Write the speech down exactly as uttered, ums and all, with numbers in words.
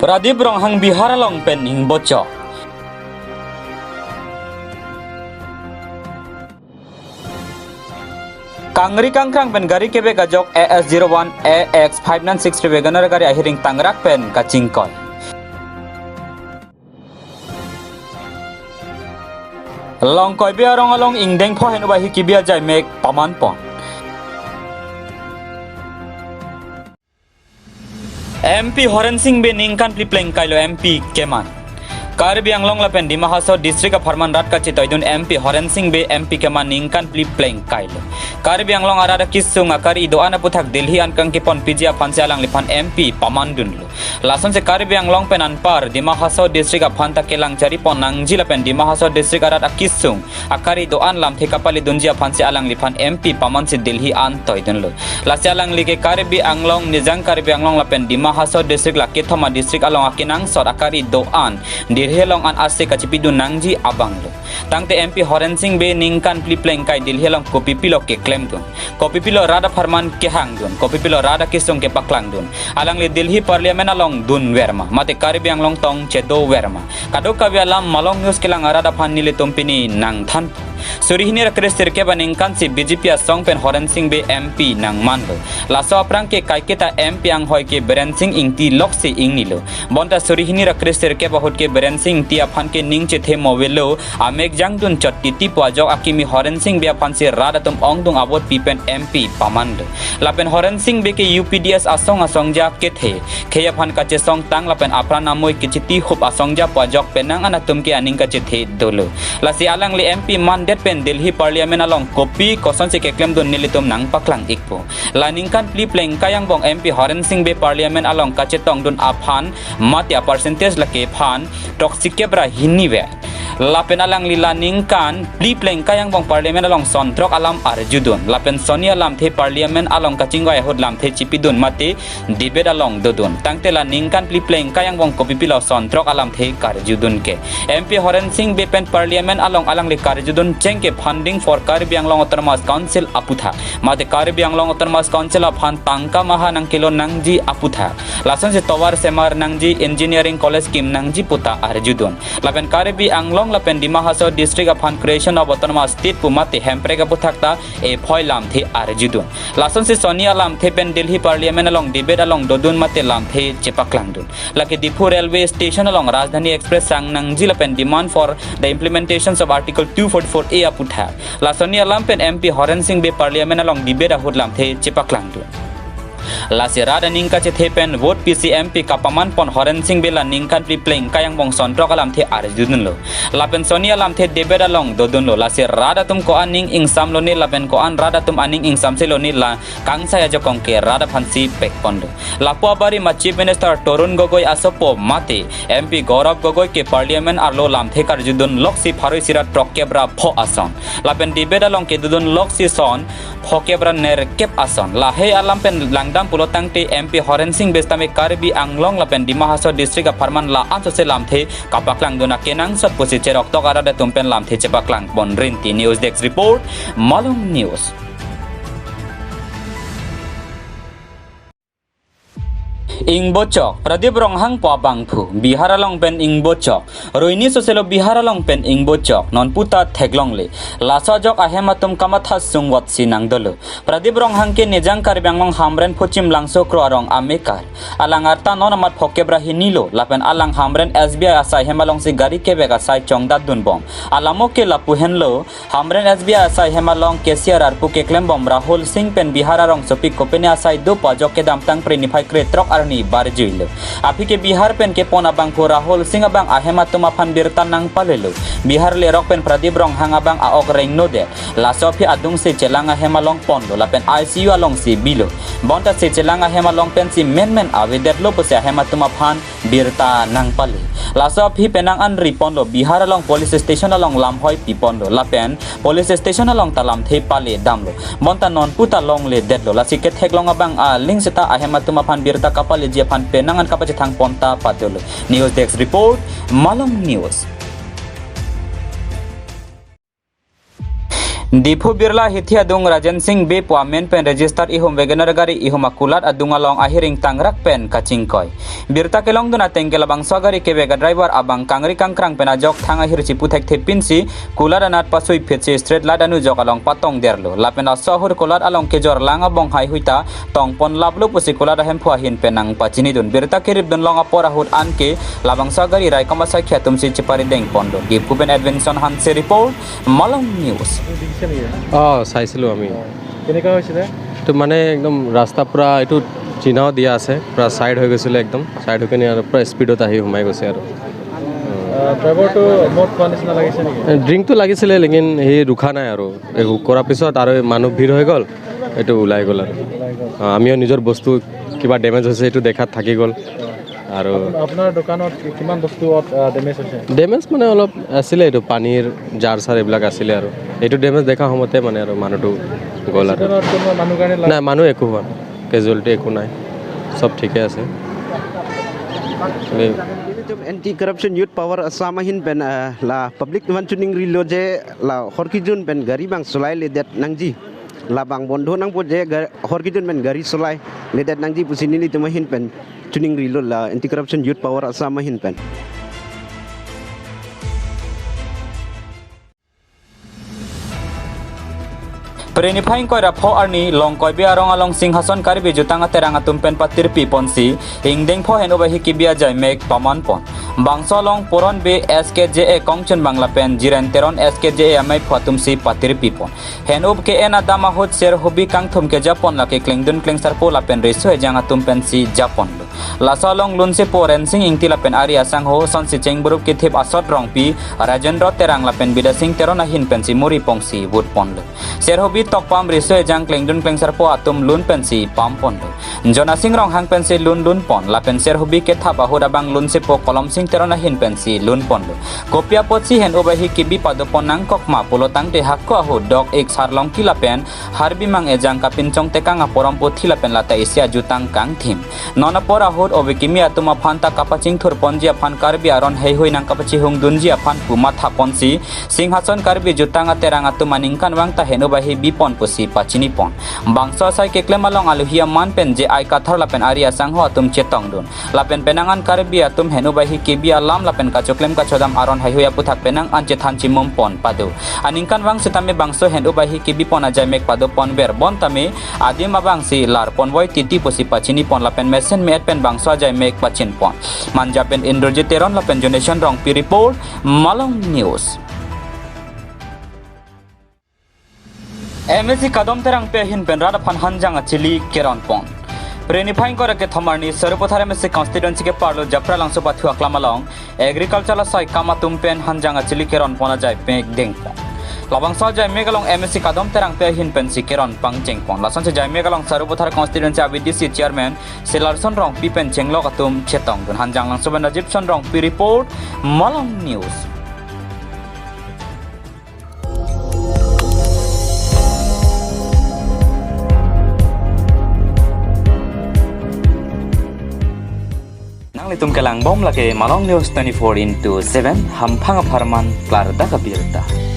Pradip Ronghang Bihar along pen ingbochok. Kangri kangkrang pen gari kebek ajok A S zero one A X five nine six three WagonR gari ahiring tangrak pen kachingkoi. Longkoi Bey arong along ingdeng pho henlo ahi kebi ajai mek paman pon. M P Horen Sing Bey ningkan phli plengkailo M P keman. Karbi Anglong lapen Dima Hasao district apharman rat kachetoidun M P Horen Sing Bey M P keman ningkan phli plengkailo. Karbi Anglong arat akesung akari do-an aputhak Delhi an kangkepon piji aphansi alangliphan M P pamandunlo. Lasonsi Karbi Anglong pen anpar Dima Hasao district aphanta kelang charipon nangji lapen Dima Hasao district arat akesung akari do-an lamthe kapalidunji aphansi alangliphan M P pamansi Delhi an toidunlo. Lasi alangli ke Karbi Anglong, Nijang Karbi Anglong lapen Dima Hasao district la kethom adistrict along akenangsot akari do-an Delhi along an ase kachipidun nangji abanglo. Tangte M P Horen Sing Bey ningkan phli plengkai Delhi along kopipilo keklemdun, kopipilo rat apharman kehangdun, kopipilo rat akesung kepaklangdun. Alangli Delhi Parliament along dunver ma, mate Karbi Anglong tong chedover ma? Kadokave alam Malong News kelang arat aphan nelitum pini nangthan. Suri hini ra kresirkep aningkansi B J P asong pen Horen Sing Bey M P nangmanlo. Laso aphrang ke kaiketa M P anghoi ke Biren Sing Ingti loksi ingnilo. Bonta suri hini ra kresirkep ahut ke Biren Sing Ingti aphan ke ning chethe mo avelo, amek jangdun chot titi pu ajok akimi Horen Sing Bey aphansi rat atum ongdung a-vote pi pen M P pamanlo. Lapen Horen Sing Bey ke U P D S asong asongja kethe, khei aphan kachesongtang lapen apran amoi kechiti hup asongja pu ajok penang an atum ke aning kachethe dolo. Lasi alangli M P mandet pen Delhi Parliament along kopi kosonsi keklemdun nelitum nangpaklang ikpo. La ningkan phli plengkai angbong M P Horen Sing Bey Parliament along kachetongdun aphan mate a-percentage lake aphan throksikep ra hini vet. Lapen alangli la ningkan phli plengkai angbong Parliament along son throk alam arjudun. Lapen sonni alamthe Parliament along kachingvai ahut lamthe chipidun mate debate along dodun. Tangte la ningkan phli plengkai angbong kopipilo son throk alamthe karjudun ke? M P Horen Sing Bey pen Parliament along alangli karjudun cheng ke funding for Karbi Anglong Autonomous Council aputhak, mate Karbi Anglong Autonomous Council aphan tangka maha nangkelo nangji aputhak. Lasonsi tovar semar nangji, engineering college kim nangji puta arjudun. Lapen Karbi Anglong lapen Dima Hasao district aphan creation of autonomous state pu mate hemprek aputhak ta ephoi lamthe arjudun. Lasonsi sonni alamthe pen Delhi Parliament along debate along dodun mate lamthe chepaklangdun. Lake Diphu Railway Station along Rajdhani Express sang nangji lapen demand for the implementations of Article two forty-four A aputhak. La sonni alam pen M P Horen Sing Bey Parliament along debate ahut lamthe chepaklangdun. Lasi rat aning kachethe pen vote pisi M P kapaman pon Horen Sing Bey la ningkan phli plengkai angbong son throk alamthe arjudunlo. Lapen sonni alamthe debate along dodunlo. Lasi rat atum ko-an ning ingsamlone lapen ko-an rat atum aning ingsamselone la kangsai ajakong ke rat aphansi pekponlo. Lapu abari ma Chief Minister Tarun Gogoi asopo mate M P Gaurav Gogoi ke Parliament arlo lamthe karjudun loksi pharo isi ra throkkep ra pho ason. Lapen debate along kedodun loksi son phokep ra nerkep ason. Lahei alam pen langdam pulo tangte M P Horen Sing Bey sitame Karbi Anglong lapen Dima Hasao district apharman la-an sose lamthe kapaklangdun akenangsot pusi cheroktok arat atum pen lamthe chepaklangpon rinti. News Desk Report, Malong News. Ingbochok, Pradip Ronghang pu abangphu, Bihar along pen ingbochok. Roini soselo Bihar along pen ingbochok, non puta theklongle. Laso ajok ahem atum kamatha sungvotsi nangdolo. Pradip Ronghang ke Nijang Karbi Anglong Hamren Phuchim Langso Kro arong amekar. Alang arta non amat phokep ra hinilo, lapen alang Hamren S B I asai hem alongsi gari kebek asai chongdatdunbom. Alamo ke lapu henlo, Hamren S B I asai hem along cashier arpu keklembom Rahul Singh pen Bihar arongsopi kopine asai do pu ajok kedamtang Phre niphai krethrok arni barjuilo. Aphi ke Bihar pen kepon abangphu Rahul Singh abang ahem atum aphan birta nangpalelo. Bihar lerok pen Pradip Ronghang abang a-ok rengnodet. Laso aphi adungse chelang ahem along ponlo lapen I C U alongsi bilo. Bonta se chelang ahem along pensi menmen avedetlo pusi ahem atum aphan birta nangpale. Laso aphi penang an riponlo, Bihar along police station along lamhoi piponlo lapen police station along ta lamthe pale damlo. Bonta non puta longledetlo. Lasi ketheklong abang aling seta ahem atum aphan birta kapaleji aphan penang an kapachethang ponta padolo. News Desk Report, Malong News. Diphu Birla hithi adung Rajen Singh Bey pu amen pen register ihum WagonR gari ihum akulat adung along ahiring tangrak pen kachingkoi. Birta kelongdun ateng ke labangso gari kevek adriver abang kangri kangkrang pen ajok thang ahir chipu thekthepinsi kulat anat pasuiphitsi street light anujok along patongderlo. Lapen laso ahut kulat along kejor lang abong haihui ta tongpon laplo pusi kulat ahemphu ahin pen nangpachinidun. Birta keripdun long apor ahut anke labangso gari raikom asaikhi atumsi chiparidengponlo. Diphu pen Edwinson Hanse report, Malong News. অ চাইছিলোঁ আমি। কেনেকুৱা হৈছিলে? এইটো মানে একদম ৰাস্তা পূৰা এইটো চিহ্ন দিয়া আছে, পূৰা ছাইড হৈ গৈছিলে একদম। ছাইড হৈ কিনে আৰু পূৰা স্পীডত আহি সোমাই গৈছে আৰু। ড্ৰাইভাৰটো মদ খোৱা নিচিনা লাগিছে নেকি? ড্ৰিংকটো লাগিছিলে, লেকিন সি ৰুখা নাই আৰু। এই কৰাৰ পিছত আৰু এই মানুহ ভিৰ হৈ গ'ল, এইটো ওলাই গ'ল আৰু। অ, আমিও নিজৰ বস্তু কিবা ডেমেজ হৈছে, সেইটো দেখাত থাকি গ'ল আৰু। আপোনাৰ দোকানত কিমান বস্তু ডেমেজ হৈছে? ডেমেজ মানে অলপ আছিলে, এইটো পানীৰ জাৰ চাৰ এইবিলাক আছিলে আৰু। এইটো ডেমেজ দেখা সময়তে মানে আৰু মানুহটো গ'ল আৰু। এক্সিডেণ্টত কোনো মানুহ কাৰণে লাগ- নাই, মানুহ একো হোৱা নাই, কেজুৱেলিটি একো নাই, চব ঠিকে আছে। এই Anti Corruption Youth Power Assam ahin pen, ah, la public van chuning rilo je la horkijun pen gari bang solai ledet nangji. La bang bondho nangpo je gar- horkijun pen gari solai ledet nangji pusi nelitum ahin pen chuning rilo la Anti Corruption Youth Power Assam ahin pen. Pre niphai ingkoi ra pho arni Longkoibe arong along Singhason Karbi Jutang Aterang atum pen patirpi ponsi ingdeng pho hen-up ahi kebi ajaimek paman pon. Bangso along Puron Bey S K J A kongchun bang lapen Jiren Teron S K J A amei pho atumsi patirpi pon. Hen-up ke-en adam ahut ser hobi kangthum kejapon, lake klengdun klengsarpo lapen riso ejang atum pensi japonlo. Laso along lunsepo Rensing Ingti lapen ari asangho, sonsi chengburup kethip Asot Rongpi, Rajendra Terang lapen Bidya Sing Teron ahin pensi muri pongsi vut ponlo. Ser hobi tokpam riso ejang klengdun klengsarpo atum lun pensi pam ponlo. Jona Sing Ronghang pensi lun lun pon, lapen ser hobi kethap ahut abang lunsepo Kolom Sing Teron ahin pensi lun ponlo. Kopi apotsi hen-up ahi kebi padopon nangkok ma pulo tangte hako ahut dok ik sarlongki lapen Harbimang ejang kapinchong tekang aporom puthi lapen lata isi ajutang kangthim. Non apor ahut ove kimi atum aphan ta kapachingthur ponji aphan Karbi aron heihui nangkapachihung dunji aphan pu matha ponsi Singhason Karbi Jutang Aterang atum aningkanvang ta hen-up ahi bipon pusi pachini pon. Bangso asai keklem along aluhi aman pen J I Kathar lapen ari asangho atum chetongdun. Lapen penang an Karbi atum hen-up ahi kebi alam lapen kachoklem kachodam aron heihui aputhak penang an chethan chimum pon pado. Aningkanvang sitame bangso hen-up ahi kebi pon ajaimek padopon ver bon tame adim abangsi lar ponvoi titi pusi pachini pon lapen mesen me-et pen bangso ajaimek pachin pon. Manja pen Indrajit Teron lapen Jonation Rongpi report, Malong News. M A C Kadom Terangpi ahin pen rat aphan hanjang achili keron pon. Pre niphai ingkoi ra kethom arni Sarupathar M A C constituency keparlo Japralangso pathu aklam along agriculture asai kam atum pen hanjang achili keron pon ajaimek deng pon. Labangso ajaimek along M A C Kadom Terangpi ahin pensi keron pangcheng pon. Lasonsi ajaimek along Sarupathar constituency a V D C chairman Silarson Rongpi pen chenglok atum chetongdun. Hanjanglangso pen Rajibson Rongpi report, Malong News. Nanglitum kelangbom lake Malong News twenty-four into seven, hamphang apharman klardak abirta.